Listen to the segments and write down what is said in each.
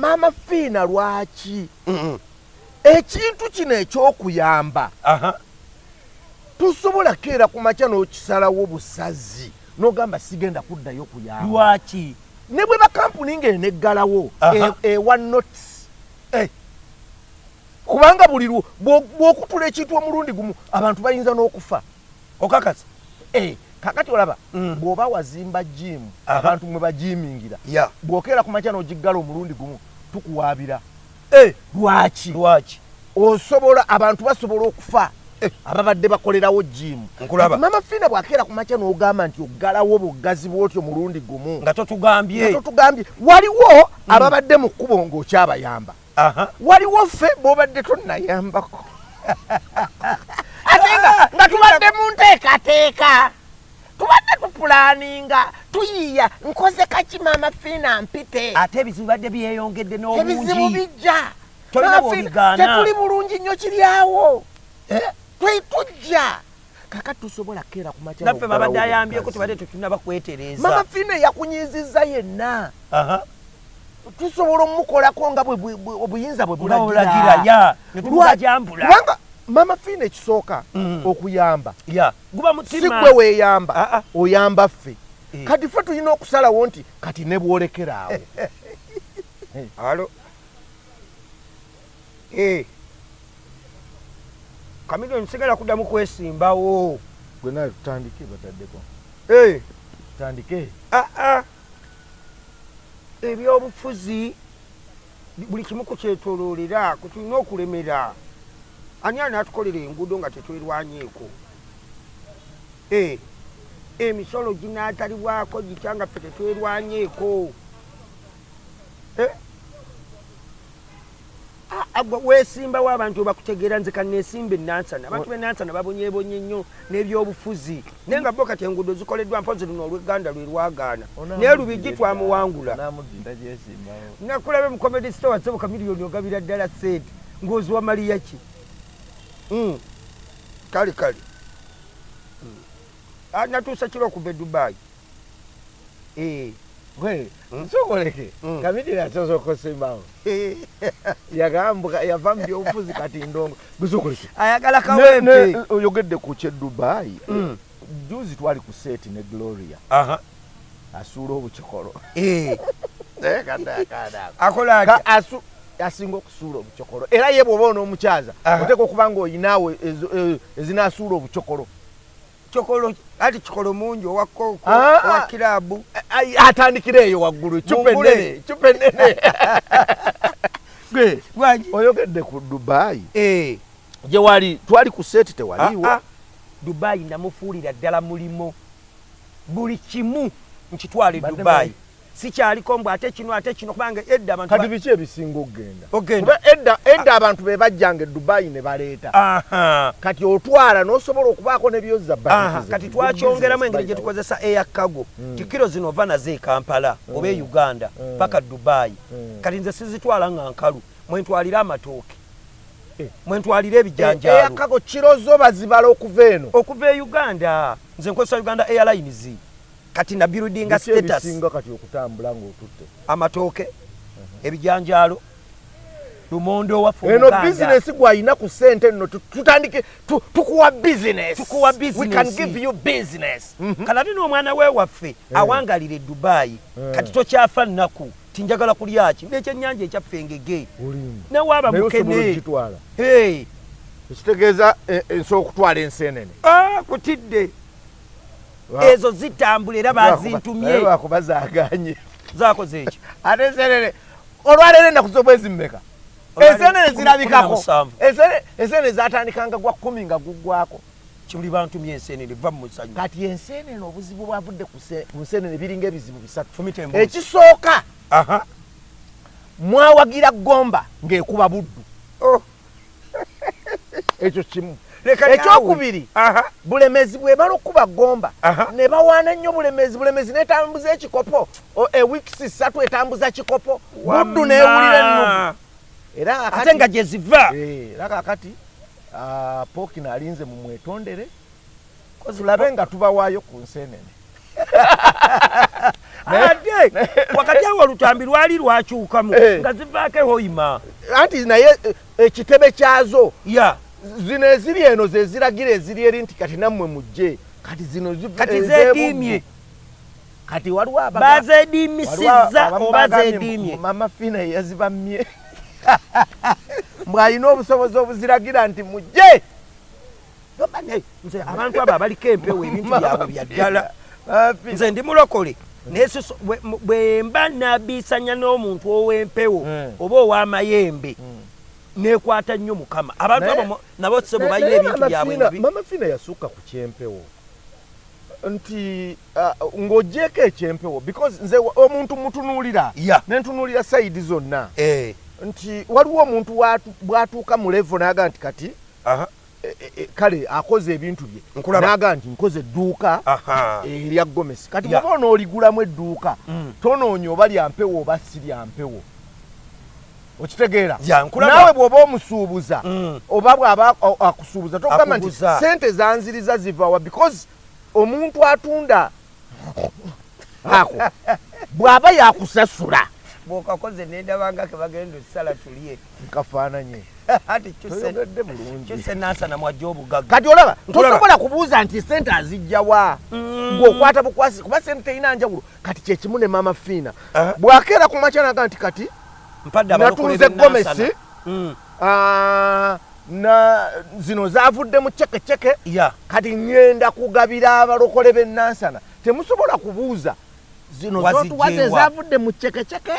Maama Fiina, lwaki ekintu kino ekyokuyamba tosobola keera ku makya n'okisalawo busazi n'ogamba sigenda kuddayo kuyamba? Lwaki? Ne bwe bakampuni ng'eneggalawo ewa notice, kubanga buli bw'okutula ekintu omulundi gumu, abantu bayinza n'okufa. Okakasa? Kakati olaba, bw'oba wazimba gym, abantu mwe bajimingira, bw'okeera ku makya n'ogiggala omulundi gumu, tukuwaabira. Lwaki? Lwaki? Osobola, abantu basobola okufa ababadde bakolerawo gym. Nkulaba. Mama Fina bw'akeera ku makya n'ogamba nti oggalawo buggazi bw'otyo mulundi gumu nga totugambye, nga totugambye, waliwo ababadde mu kkubo ng'okyabayamba, waliwo ffe b'obadde tonnayambako, ate nga tubadde mu nteekateeka, tubadde tupulaninga, tuyiiya, nkoze kaki Maama Fiina mpite. Ate ebizibu badde byeyongedde ebizibu n'obungi. Bijja. Tolina Maama Fiina, bw'obigaana. Tetuli bulungi nnyo, kiri awo. Tujja kakati tusobola keera ku makya naffe n'oggalawo babadde ayambyeko, obugazi. Tubadde tetunaba kwetereeza. Mama Fiina eyakunyiizizza yenna, tusobola omukolako nga obuyinza bwe nga bulagira ya ne tumugajambula. Kubanga Mama Fiina, ekisooka, okuyamba ya guba si mutima. gwe weeyamba, Ah, ah. oyamba ffe. Kati ffe tulina okusalawo nti kati ne bwolekera awo. Alo. Chameleone, sigala kuddamu kwesimbawo. Gwe nawe tutandike, bataddeko. Tutandike. Ah, ah. Ebyobufuzi buli kimu kukyetoloolera kutulina okulemera. Ani anaatukolera enguudo nga tetwerwanyeeko? Emisolo ginaatalibwako gitya nga ffe tetwerwanyeeko? Ah, ah, gwe weesimbawo abantu webakutegeera. Nze kaneesimba enansana, abantu benansana babonyebonye nnyo n'ebyobufuzi, naye nga bo kati enguudo zikoleddwa. Mpozi luno olw'egganda lwe lwagaana, naye Lubigi twamuwangula. Namuddira gyesimbawo. Nakulabe mu Comedy Store, sebo Chameleone, ogabira ddala sente ng'oziwa maliya ki? Kale kale. Ah, natuusa kiro okuva e Dubai. Gwe nsokoleke. Chameleone asoose okusimbawo, yagamba yava mu byobufuzi, kati ndongo gusokoleke. Ayagala kawempe. Oyogedde ku kye Dubai. Juzi twali ku set ne Gloria, asuula obucokolo. Naye kati akaana ako. Akola atya? Asinga okusuula obucokolo, era ye bw'oba onoomukyaza, oteeka okuba nga oyinaawe ezinaasuula obucokolo. Kyokolo ati kikolo mungi, owa kooko, Ah, owa ah. kirabu. Atandikira eyo waggulu, cupa Mungule. enene, cupa enene. Gwe Lwaki? oyogedde ku Dubai, gye wali twali ku set, tewaliiwo. Ah, ah. Dubai namufuulira ddala mulimo, buli kimu nkitwala e Badde Dubai. Sikyaliko mbw ate kino ate kino, kubanga edda abantu Kati biki ebisinga okugenda? Ogenda. Kuba edda edda abantu be bajjanga e Dubai ne baleeta. Kati otwala n'osobola okubaako nebyozza. Kati twakyongeramu engeri gye tukozesa air cargo, ti kiro zino ova nazo e Kampala oba e Uganda paka Dubai. Kati nze sizitwala nga nkalu, mwentwalira amatooke, mwentwalira ebijanjaalo. Air cargo kiro zo bazibala okuva eno? Okuva e Uganda. Nze nkozesa Uganda Airlines. Kati na buildinga Biki status. ebisinga kati okutambula ng'otutte? Amatooke, ebijanjaalo, lumondo owaffe Eno Omuganda. Bizinesi gwalina ku ssente nno, tutandike tukuwa bizinesi. Tukuwa We can business. give you business. Kati ate n'omwana we waffe awangalira e Dubai, kati tokyafa nnaku tinjagala kulyaki n'ekyennyanja ekyaffe engege. Olimba. Newaaba Naye osobola mukene. okugitwala? Hey. Ekitegeeza nsobola okutwala ensenene? Ah, kutidde. Ezo zitambula era bazintumye. Lwakuba zaganye. Zakoze eki? Ate ensenene olwaleero ennaku z'omwezi mmeka? Ensenene zirabikako. 17. Ensenene zatandikanga gwa 10 nga guggwako. Kibuli bantumye ensenene, va mu musanyu. Kati ensenene, obuzibu bwavudde ku nsenene biringa ebizibu bisatu. Fumita emboozi. Ekisooka, mwawagira Gomba ng'ekuba Buddu. Oh. Ekyo kimu. Leka naawe. Ekyokubiri, Bulemezi bwebala okuba Gomba, ne bawaana nnyo Bulemezi. Bulemezi netambuza ekikopo eweeks 3, etambuza kikopo, Buddu newulira ennugu. Era kakati- Ate nga gye ziva. Era kakati Pokino alinze mumwetondere, tulabe nga tubawaayo ku nsenene. Ate wakati awo olutambi lwali lwakyukamu nga zivaako ehoima. Anti naye ekitebe kyazo zino eziri eno ze ziragira eziri eri nti kati nammwe mujje, kati zino kati zeediimye. Kati waliwo bazeediimisizza oba zeediimye. Mama Fiina yeyazibammye mbw'alina obusobozi obuziragira nti mujje. Nze abantu abo abaliko empewo ebintu byabwe bya ddala. Nze ndi mulokole naye bwe mba nabiisanya n'omuntu ow'empewo oba ow'amayembe nekwata nnyo Mukama. Abantu abo nabo ssebo balina ebintu byabwe. Mama Fiina yasukka ku kyempewo nti ng'ogyeko ekyempewo, because nze omuntu mutunuulira ne ntunuulira sayidi zonna nti waliwo omuntu bw'atuuka mu level n'aga nti kati kale akoze ebintu bye n'aga nti nkoze edduuka erya gomesi. Kati bw'oba onooligulamu edduuka tonoonya oba lya mpewo oba si lya mpewo, okitegeera? Naawe bw'oba omusuubuza oba bw'aba akusuubuza togamba nti sente zanziriza ziva wa, because omuntu atunda ako bw'aba yakusasula bw'okakoze nendabanga ke bagenda ossala tulye nkafaananye toyogedde bulungi kyuse Nansana mwajja obugagga. Kati olaba tosobola kubuuza nti sente azijja wa, ng'okwata bukwasi kuba sente terina njawulo. Kati kyekimu ne Mama Fiina bw'akeera ku makya naga nti kati natunze gomesi na zino zavudde mu cekeceke, kati ngenda kugabira abalokole b'e Nansana. Temusobola kubuuza zino zotuwa ze zavudde mu cekeceke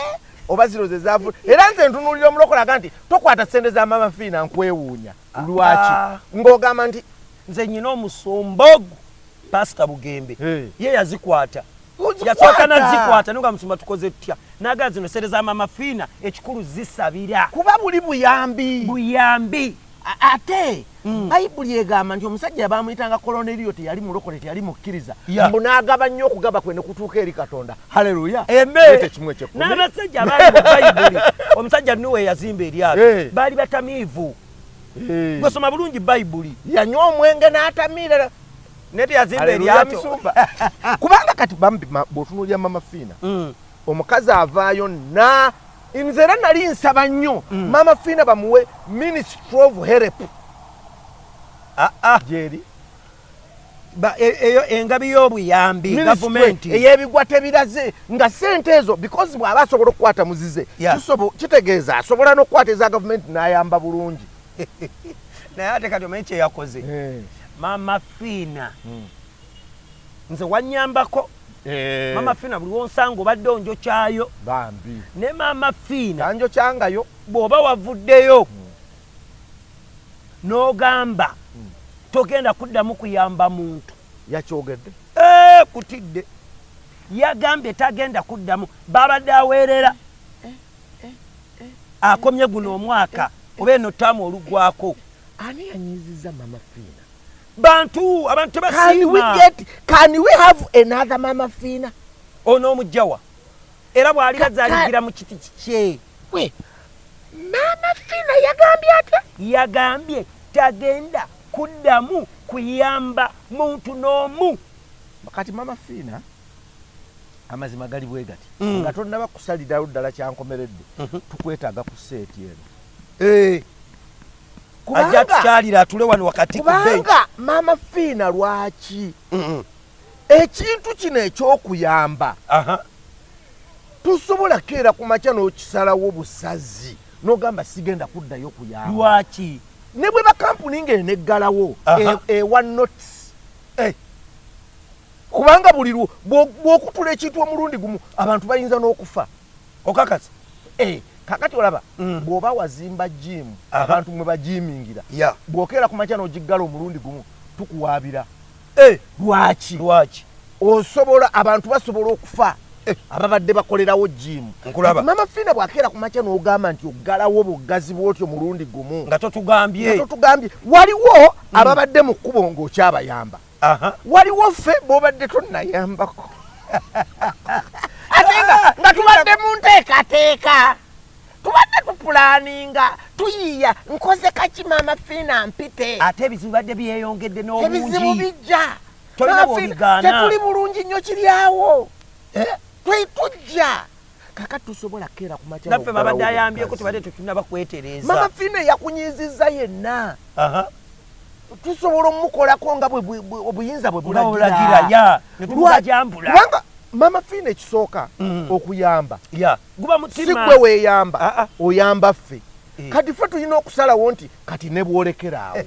oba zino ze zavudde. Era nze ntunuulira omulokole aga nti tokwata ssente za Mama Fiina, nkwewuunya lwaki ng'ogamba nti nze nnyina omusumba ogwo Pasita Bugembe ye yazikwata, yasooka nazikwata nga musumba tukoze tutya, naga zino ssente za Mama Fiina ekikulu zisabira kuba buli buyambi buyambi. Ate Bayibuli egamba nti omusajja bamuyitanga Koloneriyo teyali mulokole, teyali mukkiriza, mbu n'agaba nnyo okugaba kwe ne kutuuka eri Katonda. Haleluya. N'abasajja abaali mu Bayibuli, omusajja Nuwe yazimba eryato, baali batamiivu. Gwesoma bulungi Bayibuli. Yanywa omwenge n'atamiira naye teyazimba eryato. Kubanga kati bw'otunuulira Mama Fiina, omukazi avaayo na nze era nali nsaba nnyo Mama Fiina bamuwe Ministry of Help. Gyeri eyo engabi y'obuyambi gavumenti ey'ebigwa tebiraze nga sente ezo, because bw'aba asobola okukwata muzize kitegeeza asobola n'okukwata eza gavumenti n'ayamba bulungi. Naye ate kati omanyi kyeyakoze Mama Fiina, nze wanyambako Mama Fiina buli wonsanga obadde onjokyayo bambi, ne Mama Fiina anjokyangayo bw'oba wavuddeyo n'ogamba togenda kuddamu kuyamba muntu. Yakyogedde kutidde, yagambye tagenda kuddamu, babadde aweerera akomye guno omwaka oba eno ttaamu olugwako. Ani yanyiizizza Mama Fiina? Bantu abantu tebasiima. Can we have another Mama Fiina? Ono omujjawa era bw'alira zaligira mu kiti kikye. Mama Fiina yagambye atya? Yagambye tagenda kuddamu kuyamba muntu n'omu. Kati Mama Fiina amazima gali bwe gati, nga tonnaba kusalirawo ddala kyankomeredde, tukwetaaga ku seeti eno. Ajja tukyalira atule wano wakati ku bench. Kubanga Mama Fiina lwaki ekintu kino eky'okuyamba tusobola keera ku makya n'okisalawo busazi n'ogamba sigenda kuddayo kuyamba. Lwaki? Ne bwe bakampuni ng'eneggalawo ewa notice. Kubanga buli bw'okutula ekintu omulundi gumu abantu bayinza n'okufa. Okakasa? Kakati olaba bw'oba wazimba jiimu abantu mwe bajiimingira, bw'okeera ku makya n'ogiggala omulundi gumu tukuwaabira. Lwaki? Lwaki? Osobola abantu basobola okufa ababadde bakolerawo jiimu. Nkulaba. Mama Fiina bw'akeera ku makya n'ogamba nti oggalawo buggazi bw'otyo mulundi gumu nga totugambye. Nga totugambye. Waliwo ababadde mu kkubo ng'okyabayamba. Waliwo ffe bw'obadde tonnayambako. Ate nga tubadde mu nteekateeka, tubadde tupulaninga, tuyiiya nkoze kaki Mama Fiina mpite. Ate ebizibu badde byeyongedde n'obungi. Ebizibu bijja. Tetuli bulungi nnyo kiri awo. Tujja kakati tusobola keera ku makya naffe babadde ayambyeko tubadde tetunnaba kwetereeza. Mama Fiina yakunyiizizza yenna. Tusobola omukolako nga obuyinza bwe bulagira. Kubanga Mama Fiina ekisooka okuyamba si gwe weeyamba, oyamba ffe. Kati ffe tulina okusalawo nti kati ne bwolekera awo.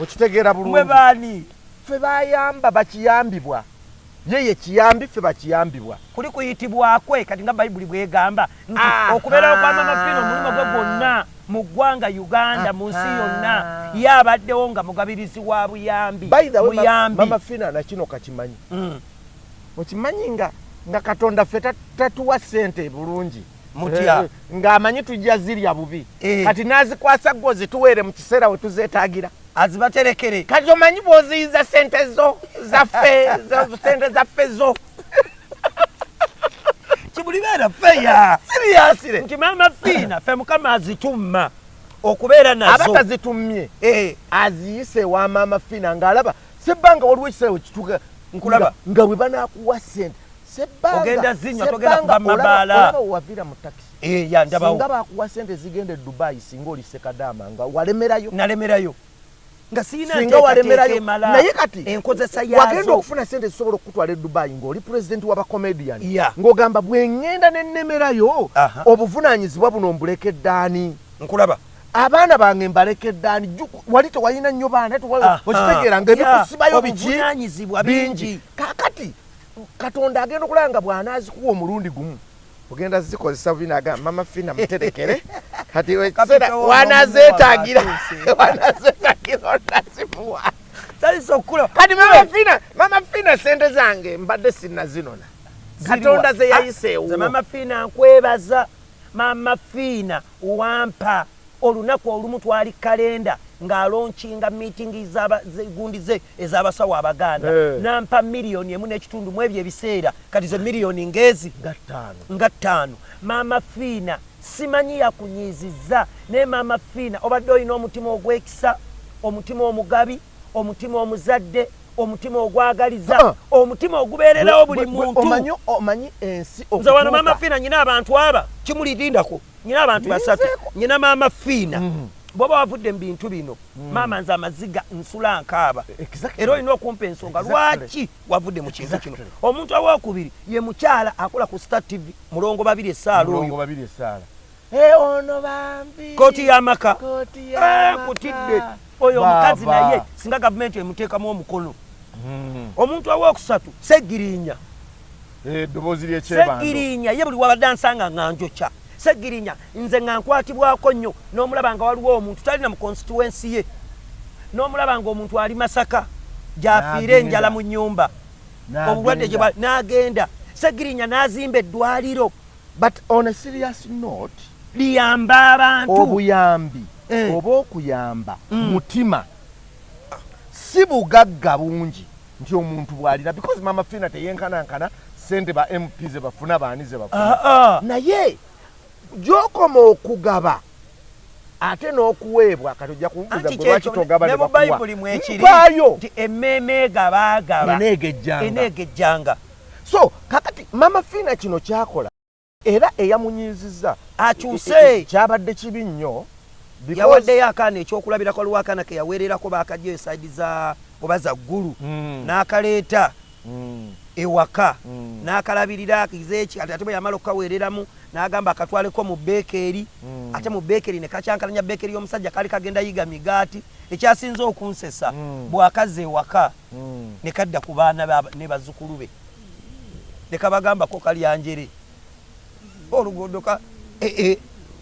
Okitegeera bulungi. Mwe baani? Ffe bayamba bakiyambibwa. Ye kiyambi ffe bakiyambibwa. Kuli kuyitibwakwe kati nga Bayibuli bwegamba nti okubeerawo kwa Mama Fiina omulimu gwe gwonna mu ggwanga Uganda mu nsi yonna ye abaddewo nga mugabirizi wa buyambi. Muyambi. Mama Fiina na kino kakimanyi. Okimanyi nga Katonda ffe tatuwa ssente bulungi. Mutya. Ng'amanyi tujja zirya bubi. Kati n'azikwasa gwe ozituweere mu kiseera we tuzeetaagira. Azibaterekere. Kati omanyi bw'oziyiza ssente zo zaffe, ssente zaffe zo. Kibulibeera feya. Seriously. Nti Mama Fiina ffe Mukama azitumma okubeera nazo. Aba tazitumye. Aziyise wa Mama Fiina ng'alaba sebbanga waliwo ekiseera we kituuka nkulaba nga bwe banaakuwa ssente. Sebbanga ogenda zinywa togenda kuva mu mabaala. Olaba waviira mu takisi. Ya ndabawo. Singa bakuwa ssente zigenda e Dubai singa oli Sekadaama nga walemerayo. Nalemerayo. Nga sirina nteekateeka emala. Naye kati enkozesa yaazo. Wagenda okufuna ssente zisobola okukutwala e Dubai ng'oli pulezidenti w'abacomedian. Ng'ogamba bwe ŋŋenda ne nnemerayo obuvunaanyizibwa buno mbulekedde ani? Nkulaba. Abaana bange mbalekedde ani? Wali tewalina nnyo baana okitegeera ng'ebikusibayo biki? Obuvunaanyizibwa bingi. Kaakati Katonda agenda okulaba nga bw'anaazikuwa omulundi gumu ogenda zikozesa bubi n'agamba Mama Fiina muterekere kati ekiseera wanazeetaagira onazimuwa. Kati Mama Fiina ssente zange mbadde sinnazinona. Katonda ze yayiseewo. Mama Fiina nkwebaza. Mama Fiina wampa olunaku olumu twali kalenda ng'alonkinga meeting gundi ze ez'abasawo Abaganda. Nampa 1.5 million mu ebyo ebiseera kati ze miliyoni ngezi nga ttaano. Mama Fiina simanyi yakunyiizizza naye Mama Fiina obadde olina omutima ogw'ekisa, omutima omugabi, omutima omuzadde, omutima ogwagaliza, omutima ogubeererawo buli muntu. Omanyi ensi nze wano Mama Fiina nyina abantu aba kimulirindako nyina abantu basatu nyina Mama Fiina. Bw'oba wavudde mu bintu bino maama nze amaziga nsula nkaaba. Era olina okumpa ensonga lwaki wavudde mu kintu kino. Omuntu owookubiri ye mukyala akola ku Star TV Mulongo Babiri essaala oyo. Ono bambi. Kooti y'amaka. Nkutidde. Oyo omukazi naye singa gavumenti emuteekamu omukono. Omuntu owookusatu Ssegirinya. Eddoboozi ly'ekyebando. Ssegirinya ye buli wabadde ansanga nga njokya. Ssegirinya nze nga nkwatibwako nnyo n'omulaba nga waliwo omuntu talina mu constituency ye. N'omulaba nga omuntu ali Masaka gy'afiira enjala mu nnyumba. Obulwadde gye n'agenda. Ssegirinya n'azimba eddwaliro. But on a serious note, liyamba abantu. Obuyambi oba okuyamba mutima si bugagga bungi nti omuntu bw'alina because Mama Fiina teyenkanankana ssente ba MP ze bafuna baani ze bafuna. Naye gy'okoma okugaba ate n'okuweebwa kati ojja kumbuuza gwe lwaki togaba ne bakuwa. Mpaayo nti emmeeme egabaagaba eneegejjanga. So kakati Mama Fiina kino kyakola era eyamunyiizizza akyuse kyabadde kibi nnyo. Yawaddeyo akaana ekyokulabirako waliwo akaana ke yaweererako baakaggyayo esaidi za oba za Ggulu n'akaleeta ewaka n'akalabirira kizeeki ate bwe yamala okukaweereramu n'agamba akatwaleko mu beekeri ate mu beekeri ne kakyankalanya beekeri y'omusajja kaali kagenda yiga migaati. Ekyasinze okunsesa bw'akazza ewaka ne kadda ku baana ne bazzukulu be ne kabagambako kalyanjere oluguudo ka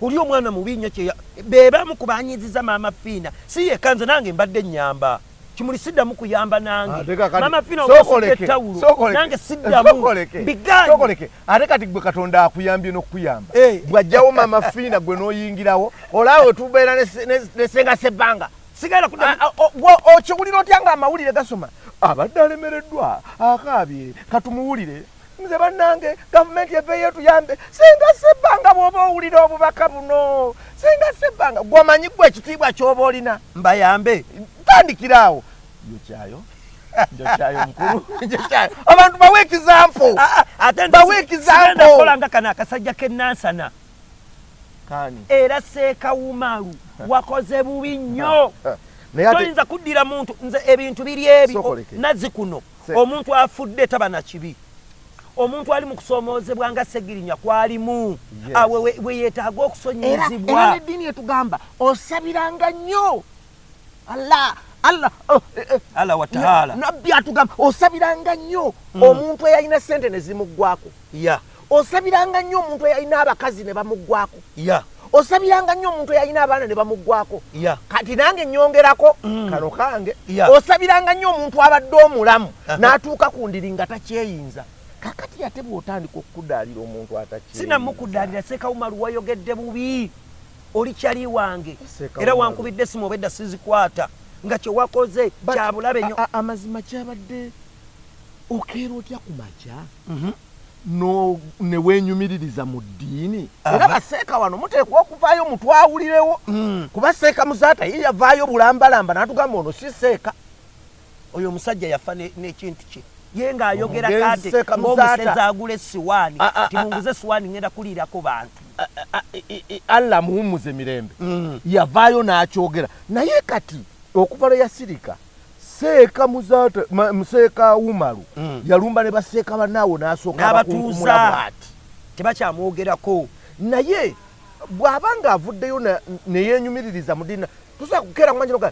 oli omwana mubi nnyo be bamu ku banyiiziza Mama Fiina. Si yekka nze nange mbadde nnyamba. Kimuli siddamu kuyamba nange. Mama Fiina omusudde ettawulo nange siddamu mbigaanye. Ate kati gwe Katonda akuyambye n'okukuyamba. Bw'ajjawo Mama Fiina gwe n'oyingirawo olaawe tubeera ne Ssenga Ssebbanga. Sigala kuddamu. Okiwulira otya ng'amawulire gasoma abadde alemereddwa akaabye katumuwulire. Nze bannange gavumenti eveeyo etuyambe. Ssenga Ssebbanga bw'oba owulira obubaka buno, Ssenga Ssebbanga gw'omanyi gwe ekitiibwa ky'oba olina. Mbayambe. Tandikira awo. Yokyayo. Njokyayo mukulu, njokyayo. Abantu bawe example. Ate Bawe example. sigenda kukola nga kano akasajja k'enansana. Kani? Era Seeka Umaru wakoze bubi nnyo. Naye ate Toyinza kuddira muntu, nze ebintu biri ebi, Sokoleke. nazzi kuno. Omuntu afudde taba na kibi. Omuntu ali mu kusoomoozebwa nga Ssegirinya kwalimu. Awe we yeetaaga okusonyiyizibwa. Era n'eddiini etugamba osabiranga nnyo. Allah, Allah, oh, Allah wa taala. Nabbi atugamba osabiranga nnyo omuntu eyalina ssente ne zimuggwako. Osabiranga nnyo omuntu eyalina abakazi ne bamuggwako. Osabiranga nnyo omuntu eyalina abaana ne bamuggwako. Kati nange nnyongerako kano kange. Osabiranga nnyo omuntu abadde omulamu n'atuuka ku ndiri nga takyeyinza. Kakati ate bw'otandika okukudaalira omuntu atakyeyinza. Sinamukudaalira, Seeka Umaru wayogedde bubi. Oli kyali wange. Seeka Era Umaru. wankubidde essimu obwedda sizikwata. Nga kye wakoze But kya bulabe nnyo. Amazima kyabadde okeera otya ku makya? Ne weenyumiririza mu ddiini. Era baseeka wano muteekwa okuvaayo mutwawulirewo. Kuba Seeka Muzaata ye yavaayo bulambalamba n'atugamba ono si Seeka. Oyo omusajja yafa n'ekintu kye. Ye ng'ayogera Omugenzi kate Seeka ng'omusezi Muzaata. agula essiwaani. Timunguze essiwaani ngenda kuliirako bantu. Allah muwummuze mirembe. Yavaayo n'akyogera. Naye kati okuva lwe yasirika, Seeka Muzaata, Seeka Umaru yalumba ne baseeka bannaawo n'asooka N'abatuuza. abakunkumula bw'ati. Tebakyamwogerako. Naye bw'aba ng'avuddeyo ne yeenyumiririza mu ddiini, tusobola kukeera ku manyi n'okugaa,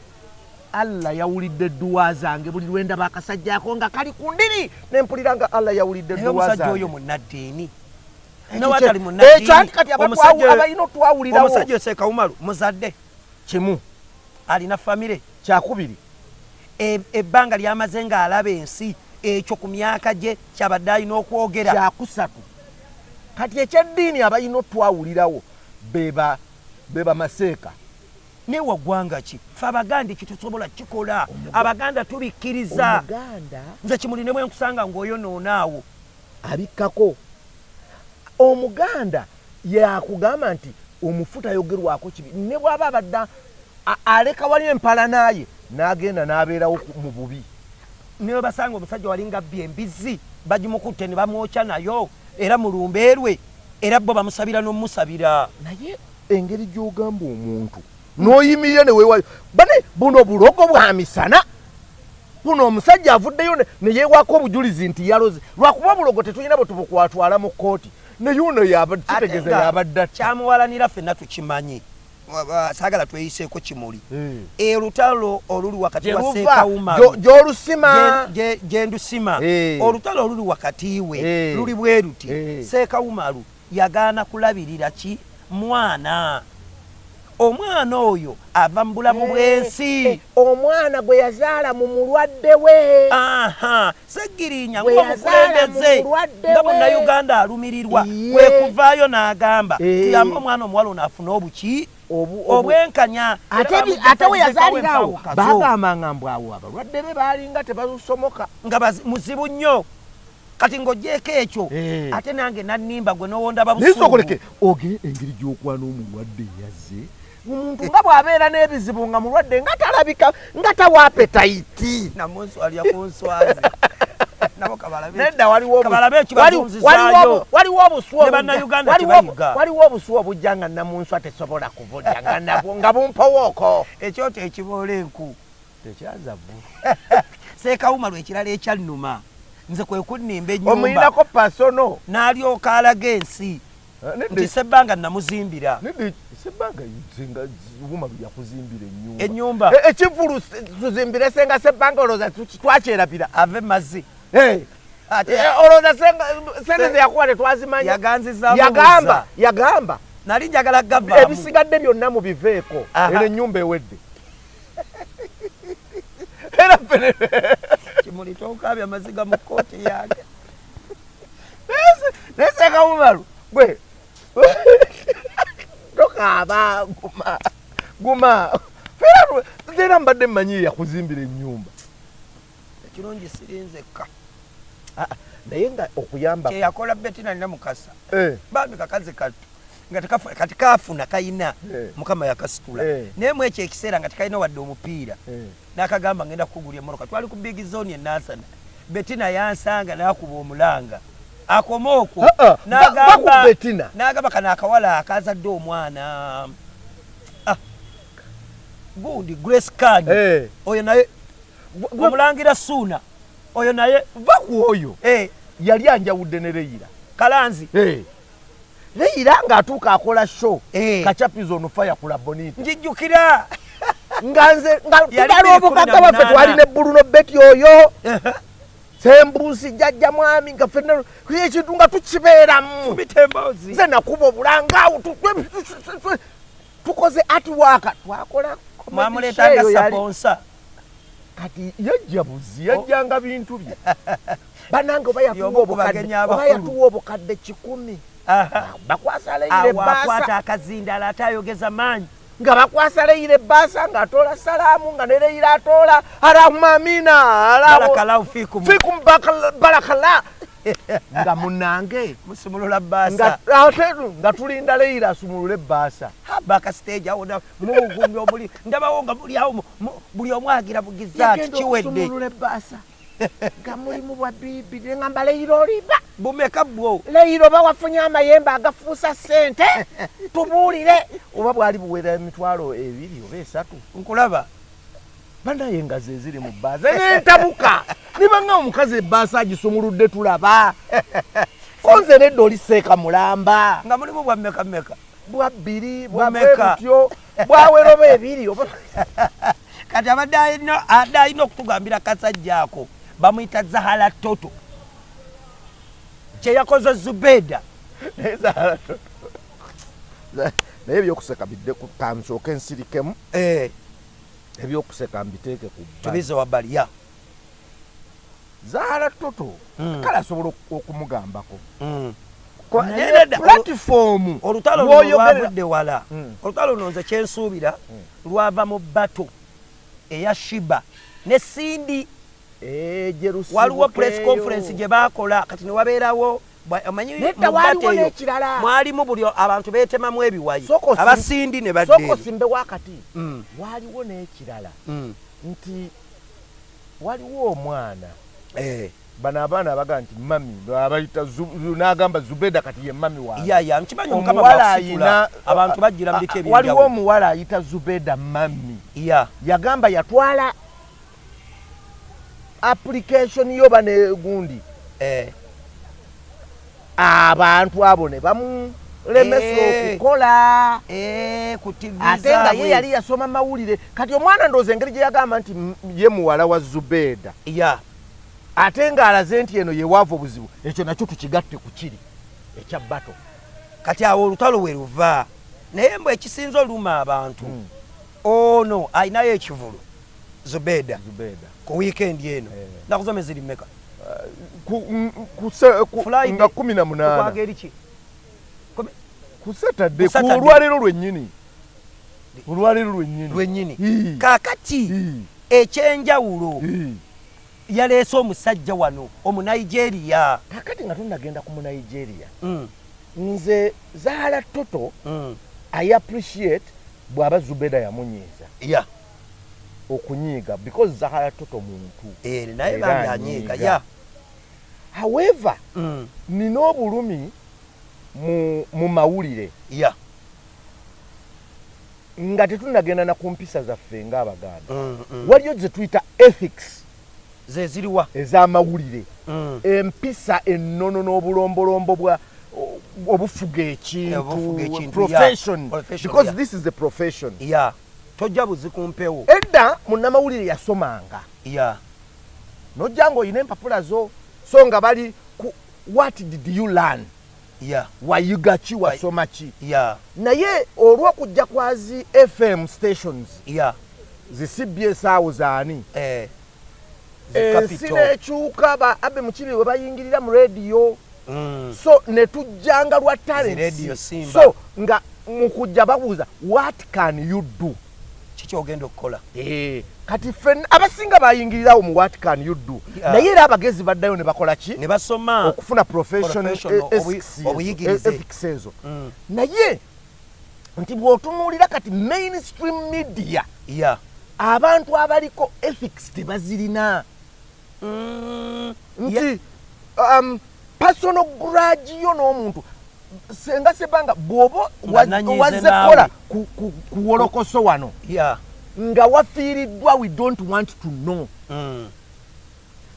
Allah yawulidde edduwa zange buli lwe ndaba akasajja ako nga kali ku ndiri, ne mpulira nga Allah yawulidde Naye edduwa omusajja zange. oyo munnaddiini. Ekyo N'owatali kye- munnaddiini, ekyo anti kati abalina otwawulirawo. Omusajja Seeka Umaru muzadde. Kimu. Alina famire. Kyakubiri. Ebbanga ly'amaze ng'alaba ensi, ekyo ku myaka gye kyabadde alina okwogera. Kyakusatu. Kati eky'eddiini abalina otwawulirawo beba maseeka. Naye wa ggwanga ki? Ffe Abaganda ekyo tetusobola kukikola. Abaganda tubikkiriza. Omuganda Nze Kimuli ne bwe nkusanga ng'oyonoona awo. Abikkako. Omuganda yakugamba nti omufu tayogerwako kibi. Ne bw'aba abadde aleka wali empalana ye, n'agenda n'abeerawo mu bubi. Ne bwe basanga omusajja wali nga abbye embizzi, bagimukutte ne bamwokya nayo, era mu lumbe lwe, era bo bamusabira n'omumusabira. Naye engeri gy'ogamba omuntu n'oyimirira ne weewaayo, bane buno bulogo bwa misana. Buno omusajja avuddeyo ne yeewaako obujulizi nti yaloze. Lwakuba obulogo tetulina bwe tubukwatwala mu kkooti. Naye ono kitegeeza Ate nga yabadde atta. Kyamuwalanira ffenna tukimanyi. Saagala tweyiseeko Kimuli. Olutalo oluli wakati Gye wa luva, Seeka Umaru. gy'olusima. Gye ndusima. Olutalo oluli wakati we, luli bwe luti. Seeka Umaru yagaana kulabirira ki? Mwana. Omwana oyo ava mu bulamu bw'ensi. Omwana gwe yazaala mu mulwadde we. Ssegirinya Gwe yazaala mu ng'omukulembeze, mulwadde nga we. munnayuganda alumirirwa, kwe kuvaayo n'agamba, tuyambe omwana omuwala ono afune obuki? Obwenkanya. Ate Era bamuggyako we yazaalira awo, empaawo kazo. baagambanga mbu awo abalwadde be baalinga tebasomoka. Nga muzibu nnyo. Kati ng'oggyeeko ekyo, ate nange nannimba gwe n'owonda Naye babusungu. sookoleke, oge engeri gy'okwana omulwadde eyazze. Omuntu nga bw'abeera n'ebizibu nga mulwadde nga talabika, nga tawa appetite. Namunswalya ku nswazi. Nabo kabalabe Nedda, waliwo obu- kabalabe ekibazunzizaayo. waliwo obusu Ne obujja- bannayuganda waliwo tebayiga. waliwo obusu obujja nga namunswa tesobola kubulya, nga nabwo, nga bumpowooko. Ekyoto ekiboola enku. Tekyaza vvu. Seeka Umaru ekirala ekyannuma. Nze kwe kunnimba ennyumba. Omuyinako pasono. N'alyoka alaga ensi. Nedda. Nti Ssebbanga namuzimbira. Nedda, Ssebbanga nze Umaru yakuzimbira ennyumba. Ennyumba. Ekivvulu tuzimbire Ssenga Ssebbanga olowooza twakyerabira. Ave mazzi. Ate Olowooza ssente ze yakuwa tetwazimanya. Yaganzizaamu buzza. Yagamba. Nali njagala gavaamu. Ebisigadde byonna mubiveeko. Eno ennyumba ewedde. Era ffe Kimuli tokaabya amaziga mu kkooti yange. Naye Sseeka Umaru, gwe. Tokaaba, guma. Guma. Fera era mbadde mmanyi yakuzimbira ennyumba. Ekirungi sirinzekka. Naye nga okuyamba Kye yakola Betty nalina Mukasa. Bambi kakazi kattu. Nga kati kafuna kayina Mukama yakasitula, naye mu ekyo ekiseera nga tekalina wadde omupiira. N'akagamba, ngenda kukugulya emmotoka. Twali ku Big Zone e Nansana. Betina yansanga n'akuba omulanga akome okwo. N'agamba kano akawala akazadde omwana gundi Grace Khan, oyo naye omulangira Suuna oyo naye. Va ku oyo. Yali anjawudde ne Leyira. Kalanzi. Leyira ng'atuuka akola show Kachapi's on Fire ku La Bonita. Njijjukira. Nga nze nga tubala obugagga bwaffe, twali ne Bruno Betty oyo Sembuusi, jjajja mwami, nga ffenna ekintu nga tukibeeramu. Nze nakuba obulanga awo, tukoze artwork, twakola. Mwamuleetanga sponsor. Kati yajja buzi, yajjanga bintu bye banange, oba yatuwa obukadde 100, bakwasa Leyira ebbaasa. Akazindala ate ayogeza maanyi. Nga bakwasa Leyira ebbaasa, ng'atoola salaamu, nga ne Leyira atoola arahuma amina. Fikum barakala, nga munange. Musumulula bbaasa. Nga tulinda Leyira asumulule ebbaasa. Backstage awo mubugumbi obuli ndabawo nga buli awo buli omu agira bugiza ati kiwedde. Okusumulula ebbaasa nga mulimu bwa bibi, neŋamba, Leyira olimba. Bumeka bwo? Leyira, oba wafunye amayembe agafuusa ssente, tubuulire. Oba bwali buwera 20,000 oba 30,000. Nkulaba. Banaye nga ze ziri mu bbaasa, nentabuka nibanga omukazi ebbaasa agisumuludde, tulaba konze nedda oli seeka mulamba. Nga mulimu bwa mmeka mmeka? Bwa bbiri bwabutyo bwawera oba ebiri oba. Kati abadde alina okutugambira kasajja ako bamuyita Zahala Toto kyeyakoze Zubeda. Naye ebyokuseka bidde, kansooke ensirikemu. Ebyokuseka mbiteeke ku tubize wabbali ya. Zahala Toto kale asobola okumugambako. Platform. Olutalo luno lwavudde wala. Olutalo luno nze kyensuubira lwava mu battle eya Sheebah ne Cindy. Waliwo press conference gye bakola, kati newabeerawo omanyi mwalimu buli abantu beetemamu ebiwayi, aba Cindy ne badde. Osimbe wakati. Waliwo n'ekirala nti waliwo omwana, bano abaana abaga nti mummy abayita, n'agamba Zubeda kati ye mummy wange. Ya, nkimanyi, Omukama bwakusitula abantu bajjira mu bika. Waliwo omuwala ayita Zubeda mummy. Yagamba yatwala application yoba negundi, abantu abo ne bamulemesa okukola. Ate nga ye yali yasoma mawulire. Kati omwana ndowooza engeri gye yagamba nti ye muwala wa Zubeda, ate ng'alaze nti eno yewaava obuzibu, ekyo nakyo tukigatte ku kiri ekya battle. Kati awo olutalo we luva. Naye mbwe ekisinza oluma abantu, ono alinayo ekivulu Zubeda ku wiikendi eno. Naku zome ziri mmeka? Nga 18. Eriki? Ku Saturday, ku olwaleero lwennyini, olwaleero lwennyini. Lwennyini. Kaakati ekyenjawulo, yaleese omusajja wano Omunigeria. Kakati nga tonagenda ku Munigeria, nze Zahala Toto I appreciate bw'aba Zubeda yamunyiiza okunyiiga, because Zahala Toto muntu. Naye bambi anyiiga ya. However, nina obulumi mu mawulire nga tetunagenda na ku mpisa zaffe ng'Abaganda. Waliyo ze tuyita ethics. Zeziriwa? Ez'amawulire. Empisa, ennono n'obulombolombo bwa obufuga ekintu, profession, because this is a profession. Ya, tojja buzi ku mpewo. Edda munnamawulire yasomanga, nojja ng'olina empapula zo, so nga bali ku what did you learn, wayiga ki, wasoma ki. Naye olw'okujja kwa zi FM stations, zi CBS awo zaani, ensi n'ekyuka, ba Abe Mukibi we bayingirira mu rediyo. So ne tujjanga lwa talents. So nga mu kujja babuuza, what can you do? Kiki ogenda okukola? Kati ffenna abasinga bayingirirawo mu what can you do, naye era abagezi baddayo ne bakola ki? Ne basoma okufuna profession, professional, obuyigirize. Ethics ezo. Naye nti bw'otunuulira kati mainstream media, abantu abaliko ethics tebazirina. Nti personal grudge yo n'omuntu, senga sebanga bw'oba Nga nanyize wazze naawe. kukola ku wolokoso wano, nga wafiiriddwa, we don't want to know.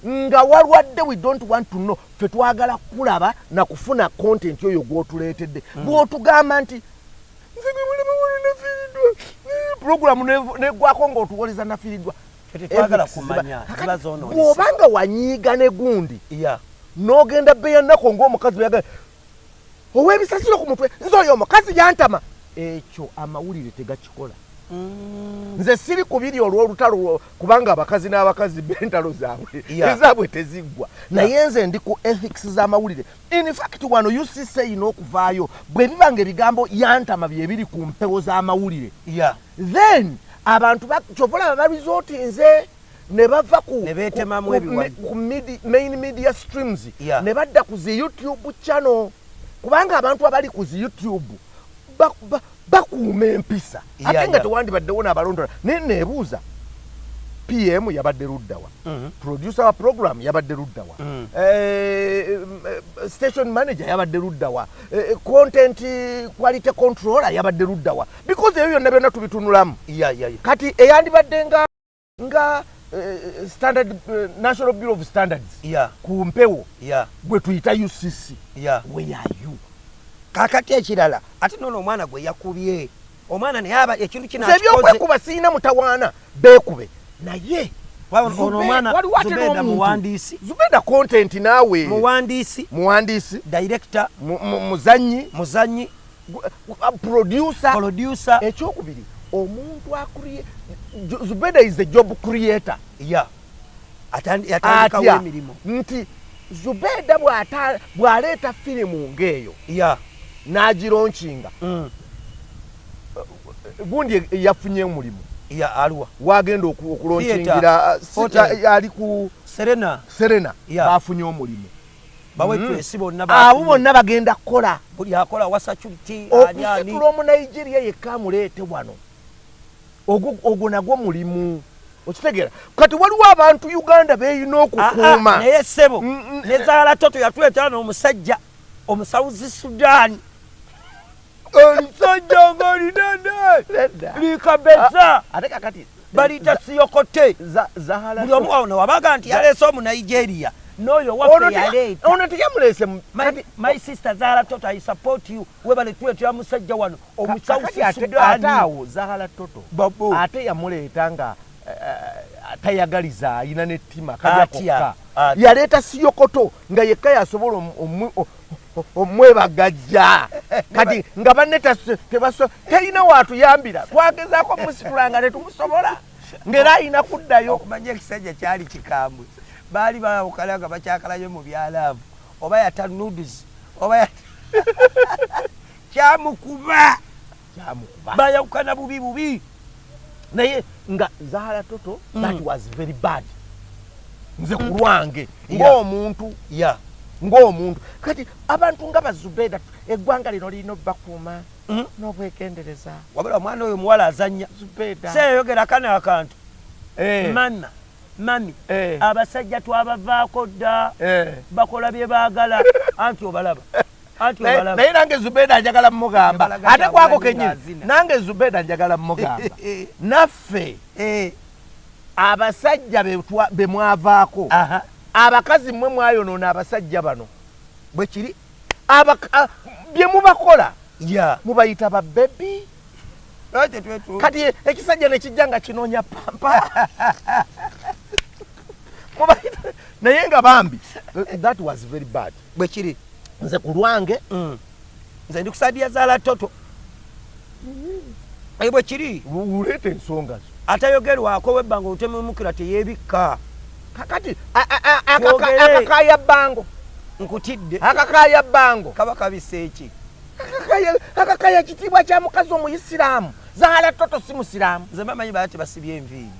Nga walwadde, we don't want to know. Ffe twagala kulaba na kufuna content oyo gw'otuleetedde. Bw'otugamba nti nze gwe mulimu wano nafiiriddwa, program neggwako ng'otuwoleza nafiiriddwa. Ffe tetwagala Ethics ziba- kumanya, Kakati ziba zoonoonese. Bw'obanga wanyiiga ne gundi, n'ogenda bbeya nnako ng'omukazi bwe yagala ow'ebisasiro ku mutwe, nze oyo omukazi yantama, ekyo amawulire tegakikola. Nze siri kubiri olw'olutalo kubanga abakazi n'abakazi b'entalo zaabwe ezaabwe teziggwa, naye nze ndi ku ethics z'amawulire. In fact, wano UCC erina okuvaayo bwe biba nga ebigambo yantama bye biri ku mpewo z'amawulire, then abantu kyova olaba baresortinze ne bava ku Ne beetemamu ebiwayi. ku main media streams, ne badda ku zi YouTube channel, kubanga abantu abali ku zi YouTube bakuuma empisa, ate nga tewandibaddewo n'abalondola. Naye neebuuza, PM yabadde luddawa? Producer wa program yabadde luddawa? Station manager yabadde luddawa? Content quality controller yabadde luddawa? Because ebyo byonna byonna tubitunulamu. Kati eyandibadde nga standard, National Bureau of Standards ku mpewo, gwe tuyita UCC, where are you? Kakati ekirala, ate noono omwana gwe yakubye, omwana naye aba ekintu kino Nze akikoze. Ebyokwekuba sirina mutawaana, beekube, naye Ono omwana waliwo ate Zubeda n'omuntu. Muwandiisi. Zubeda content naawe. Muwandiisi. Muwandiisi. Director. Muzanyi. Muzanyi. Producer. Producer. Ekyokubiri, omuntu akuriye, Zubeda is a job creator. Yatandikawo Atya? emirimu. Nti Zubeda bw'aleeta firimu ng'eyo, n'agilaunchinga, gundi yafunye omulimu. Ya, aluwa? Wagenda okulaunchingira, Theatre. Hotel. ali ku Serena. Serena. Bafunye omulimu. Bawetwesi bonna Abo bafunye. bonna bagenda kukola. Buli akola wa security, ani ani. Okusitula Omunigeria yekka amuleete wano, ogwo nagwo mulimu, okitegeera? Kati waliwo abantu Uganda beeyina okukuuma. Naye ssebo, ne Zaala Toto yatuleetera n'omusajja omusawuzi Sudaani, omusajja nga linene likabeza. Ate kakati Baliyita Siyokote. Zahala Buli omu awo newabaga nti yaleese Omunigeria, n'oyo Ono waffe yaleeta. Ono teyamuleese My sister Zahala Toto, I support you. Webale tuleetera musajja wano omusawusi Kakati ate Sudaani. awo Zahala Toto Babu. ate yamuleeta nga tayagaliza, ayina n'ettima Atya, kalya. Atya. Yaleeta Siyokoto nga yekka yasobola omwebagajja, kati nga banne tebaso terina waatuyambira. Twagezaako musitula nga tetumusobola, ng'era ayina kuddayo. Okumanya ekisajja kyali kikambwe, baali bawukana nga bakyakalayo mu byalaavu, oba yata nudes oba yata kyamukuba. Kyamukuba. Bayawukana bubi bubi. Naye nga Zahala Toto, that was very bad. Nze ku lwange ng'omuntu, ng'omuntu, kati abantu nga Bazubeda, eggwanga lino lirina obbakuuma n'obwegendereza. Wabula omwana oyo muwala azannya. Zubeda. Seyayogera kano akantu. Mama, mami, abasajja twabavaako dda. Bakola bye baagala, anti obalaba, anti obalaba. Naye nange Zubeda njagala mugamba, Njagala ate kwako Kyagulanyi kenyini, ng'azina. nange Zubeda njagala mugamba, naffe abasajja be mwavaako, abakazi mmwe mwayonoona abasajja bano. Bwe kiri. Bye mubakola, mubayita ba baby. Lwaki tetwetuuma? Kati ekisajja ne kijja nga kinoonya pampa. Mubayita, naye nga bambi, that was very bad. Bwe kiri. Nze ku lwange, Nze ndi ku side ya Zaala Toto. Bwe kiri. Uleeta ensonga zo. Atayogerwako webbanga olutememukira teyeebikka. Kakati Twogere. Akakaya bbango. Nkutidde. Akakaya bbango. Kaba kabisa eki? Akakaya kitiibwa kya mukazi Omuyisiraamu. Zahara Toto si musiraamu. Nze bamanyi baba tebasibye enviiri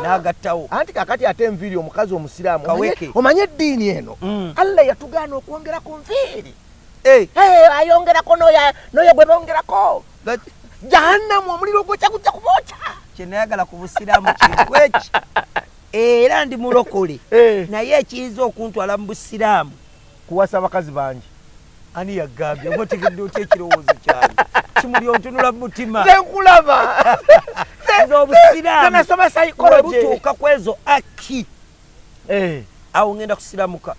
n'agattawo. Anti kakati ate enviiri omukazi omusiraamu omanye eddiini eno Allah yatugaana okwongera ku nviiri. Ayongerako n'oyo gwe bongerako jahannamu omuliro gwokya gujja kubookya. Kye nayagala ku busiraamu kintu eki era ndi mulokole naye ekiyinza okuntwala mu busiraamu kuwasa abakazi bangi. Ani yagambye oba otegedde otya ekirowoozo kyange? Kimuli ontunula mu mutima. Nze nkulaba. Nze obusiraamu nasoma psychology. Butuuka ku ezo aki awo ngenda kusiramuka.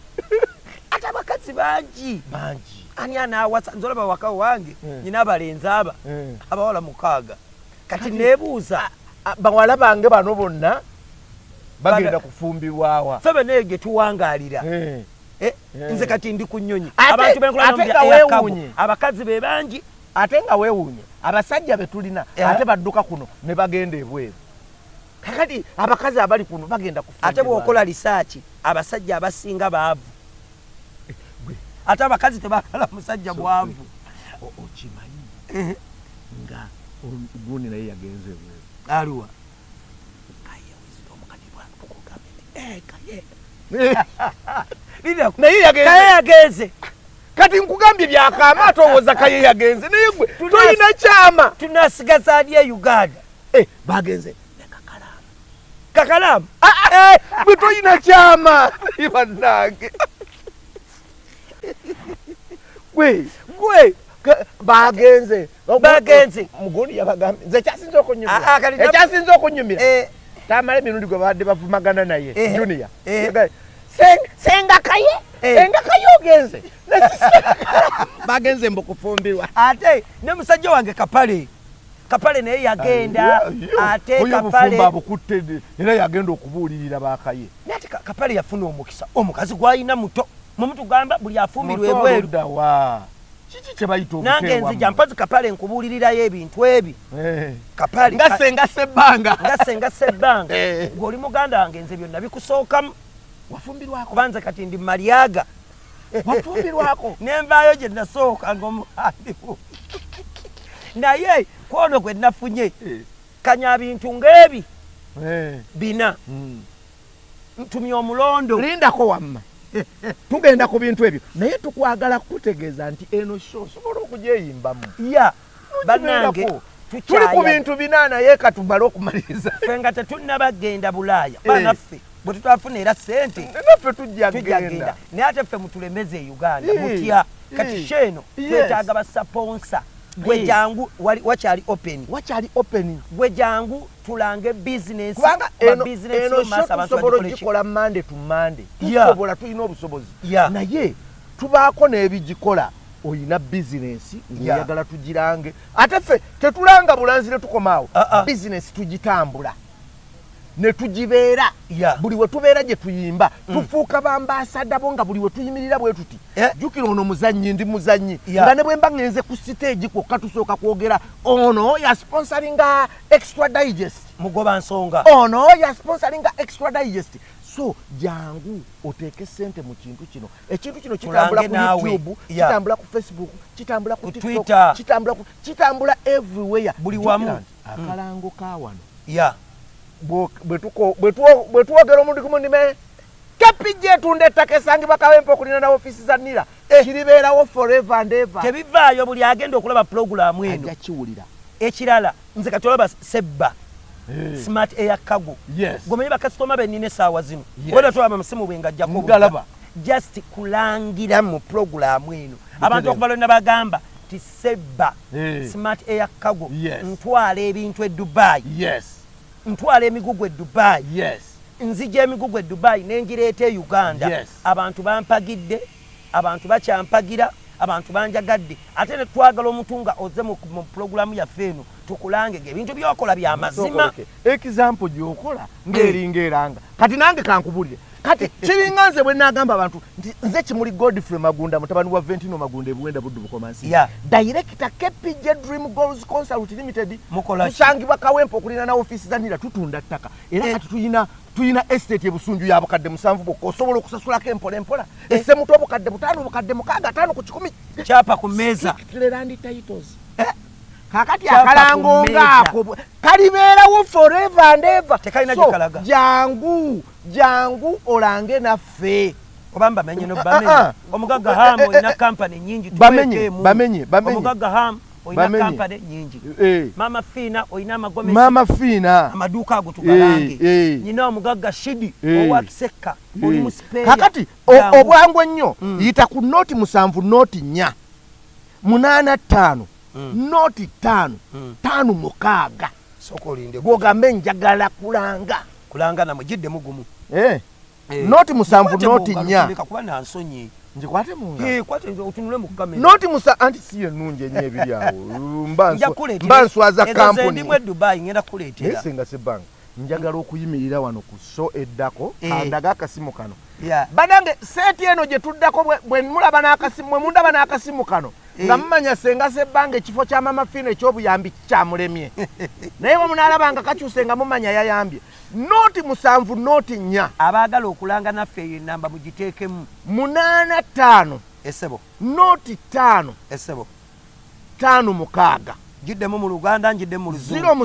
Ate abakazi bangi. Bangi. Ani anaawasa? Nze olaba waka wange nyina abalenzi aba abawala 6. Kati neebuuza bawala bange bano bonna bagenda kufumbirwawa. Ffe bonna eyo gye tuwangaalira. Nze kati ndi ku nnyonyi. Abantu benkulaba abakazi be bangi. Ate nga weewuunye abasajja be tulina ate badduka kuno ne bagenda ebweru. Kakati abakazi abali kuno bagenda kufumbirwa. Ate bw'okola lisaaki abasajja abasinga baavu. Ate abakazi tebaagala musajja bwavu. Okimanyi nga gundi naye yagenze ebweru. Aliwa? Kaye wisdom kati bwakugambye nti kaye. Naye yagenze. Kati nkugambye byakaama ate owooza kaye yagenze naye gwe tolina kyama. Tunasigaza ani e Uganda? Bagenze ne Kakalaamu. Kakalaamu? Gwe tolina kyama. Bannange. Gwe bagenze. Bagenze. Mugundi yabagambye. Nze ekyasinze okunyumira. Ekyasinze okunyumira. Tamala emirundi gwe babadde bavumagana naye. Junior. Senga kaye. Senga kaye ogenze. Bagenze mbu kufumbirwa. Ate ne musajja wange Kapale. Kapale naye yagenda. Ate Kapale obufumbo abukutte era yagenda okubuulirira bakaye. Naye ate Kapale yafuna omukisa. Omukazi gw'alina muto. Mwe mutugamba buli afumbirwa ebweru. Kiki kye bayita obuteewa? Nange nzija mpozi Kapale nkubuulirirayo ebintu ebi. Kapale nga Senga Sebbanga. Nga Senga Sebbanga. Gw'oli muganda wange nze byonna bikusookamu. Wafumbirwako? Kuba nze kati ndi Malyaga. Wafumbirwako? Ne nvaayo gye nasooka ng'omuwandifu. Naye kwono gwe nafunye kanya bintu ng'ebi bina. Ntumye omulondo. Lindako wamma. Tugenda ku bintu ebyo naye tukwagala kutegeeza nti eno show osobola okugyeyimbamu. Ya bannange tuli ku bintu bina naye katumale okumaliriza. Ffe nga tetunnabagenda Bulaaya banaffe bwe tutafuna era ssente naffe tujja genda. Naye ate ffe mutulemeze e Uganda mutya. Kati show eno twetaaga basaponsa. Gwe jangu wakyali open. Wakyali open. Gwe jangu tulange business. Kubanga eno show tusobola ogikola Monday to Monday. Tusobola tulina obusobozi. Naye tubaako n'ebigikola. Oyina bizinensi ng'oyagala tugirange. Ate ffe tetulanga bulanzi ne tukomaawo. Bizinensi tugitambula. Ne tugibeera. Buli we tubeera gye tuyimba tufuuka bambaasada bo nga buli we tuyimirira bwe tuti. Jjukira ono muzannyi ndi muzannyi. Nga ne bwe mba ngenze ku siteegi kwokka tusooka kwogera ono ya sponsoringa Extra Digest. Mugoba nsonga. Ono ya sponsoringa Extra Digest. So jangu oteeke ssente mu kintu kino. Ekintu kino kitambula ku YouTube, kitambula ku Facebook, kitambula ku TikTok, kitambula everywhere. Buli wamu. Akalango ka wano. Bwe twogera omuntu ku mundime KPJ etunda ettaka esangibwa Kawempe okuliraana ofiisi za NIRA. Kiribeerawo forever and ever. Tebivaayo buli agenda okulaba pulogulaamu eno. Ajja kiwulira. Ekirala nze kati olaba Sebba Smart Air Cargo. Gwe bakasitoma be nnina essaawa zino. Wena twaba musimu bwe ngajjako Ngalaba. Just kulangira mu pulogulaamu eno. Abantu okuva lwe nabagamba ti Sebba Smart Air Cargo ntwala ebintu e Dubai. Ntwala emigugu e Dubai. Nzija emigugu e Dubai ne ngireeta e Uganda. Abantu bampagidde, abantu bakyampagira, abantu banjagadde. Ate ne twagala omuntu nga ozze mu pulogulaamu yaffe eno tukulange ebintu by'okola bya mazima. Example gy'okola ng'eringa eranga. Kati nange kankubulire. Kati kiringa nze bwe naagamba abantu nti nze Kimuli Godfrey Magunda mutabani wa Ventino Magunda ebuwenda Buddu Bukomansi. Director KPJ Dream Goals Consult Limited. Tusangibwa Kawempe okuliraana ofiisi za NIRA tutunda ttaka. Era kati tulina estate ebusunju ya bukadde 7 bwokka osobola okusasulako empola empola. Essemuto obukadde 5 obukadde 6 5 ku 100. Kyapa ku mmeeza. Land titles. Kakati akalango ngaako kalibeerawo forever and ever. Tekalina gikalaga. Jangu jangu olange naffe. Oba mbamenye no bamenye. Omugagga Ham olina kampani nnyingi. Bamenye bamenye bamenye. Omugagga Ham olina kampani nnyingi. Mama Fina olina amagomesi. Mama Fina amaduuka ago tugalange. Nyina omugagga Shidi owa Kiseka oli mu Spain. Kakati obwangu ennyo yita ku noti 7 noti 4 8 5 noti 5 5 6. Soko olinde gwogambe njagala kulanga. Kulanga namwe jidde mugumu. Noti 7 noti 4. Kuba na nsonyi. Njikwate mu ngalo. Kwate otunule mu kamera. Noti musa anti si ennungi ennyo ebiri awo. Mba nswaza kampuni. Ndi mu Dubai ngenda kuleetera. Naye Senga Sebbanga njagala okuyimirira wano ku show eddako andaga akasimu kano. Banange seti eno gye tuddako bwe mulaba n'akasimu mwe mundaba n'akasimu kano. Nga mumanya Senga Sebbanga ekifo kya Mama Fina eky'obuyambi kikyamulemye. Naye bwe munaalaba nga kakyuse nga mumanya yayambye. Noti 7 noti 4. Abaagala okulanga naffe eyo ennamba mugiteekemu. 8 5. Essebo. Noti 5. Essebo. 5 6. Giddemu mu Luganda ngiddemu mu Luzungu.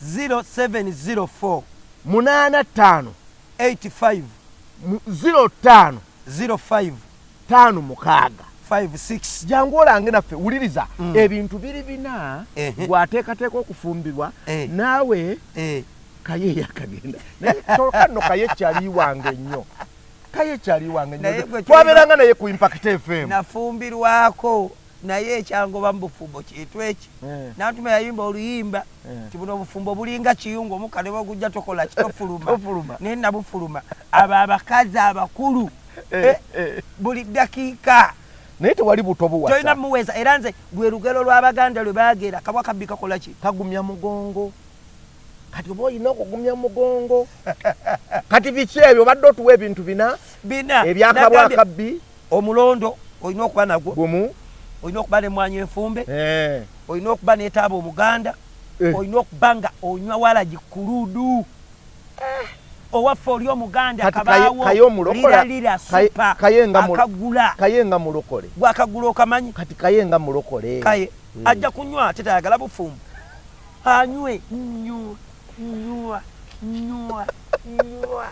0 7 0 4. 0704 8 5 85 0 5 05 5 6 5 6. Jangu olange naffe wuliriza ebintu biri bina gwateekateeka okufumbirwa naawe kaye yakagenda. Naye kano kaye kyali wange nnyo. Kaye kyali wange nnyo. Twabeeranga naye ku Impact FM. Nafumbirwako naye ekyangoba mu bufumbo kintu eki. Nantuma yayimba oluyimba nti buno obufumbo bulinga kiyungu omukka ne bwegujja tokola kitofuluma. Naye nabufuluma. Abo abakazi abakulu buli ddakiika. Naye tewali buto buwasa. Tolina muweesa era nze lwe lugero lw'Abaganda lwe baagera kabwa kabbi kakola ki? Kagumya mugongo. Kati oba olina okugumya mugongo. Kati biki ebyo obadde otuwa ebintu bina? Bina. Ebyakabwa akabbi. Omulondo olina okuba nagwo. Gumu. Olina okuba n'emmwanyi enfumbe. Olina okuba n'etaaba Omuganda. Olina okuba nga onywa walagi kuludu. Owaffe oli Omuganda kabaawo lira supa akagula. Kaye nga mulokole. Gwakagula okamanyi. Kati kaye nga mulokole. Kaye ajja kunywa ate tayagala bufumbo. Anywe nywa nywa nywa nywa.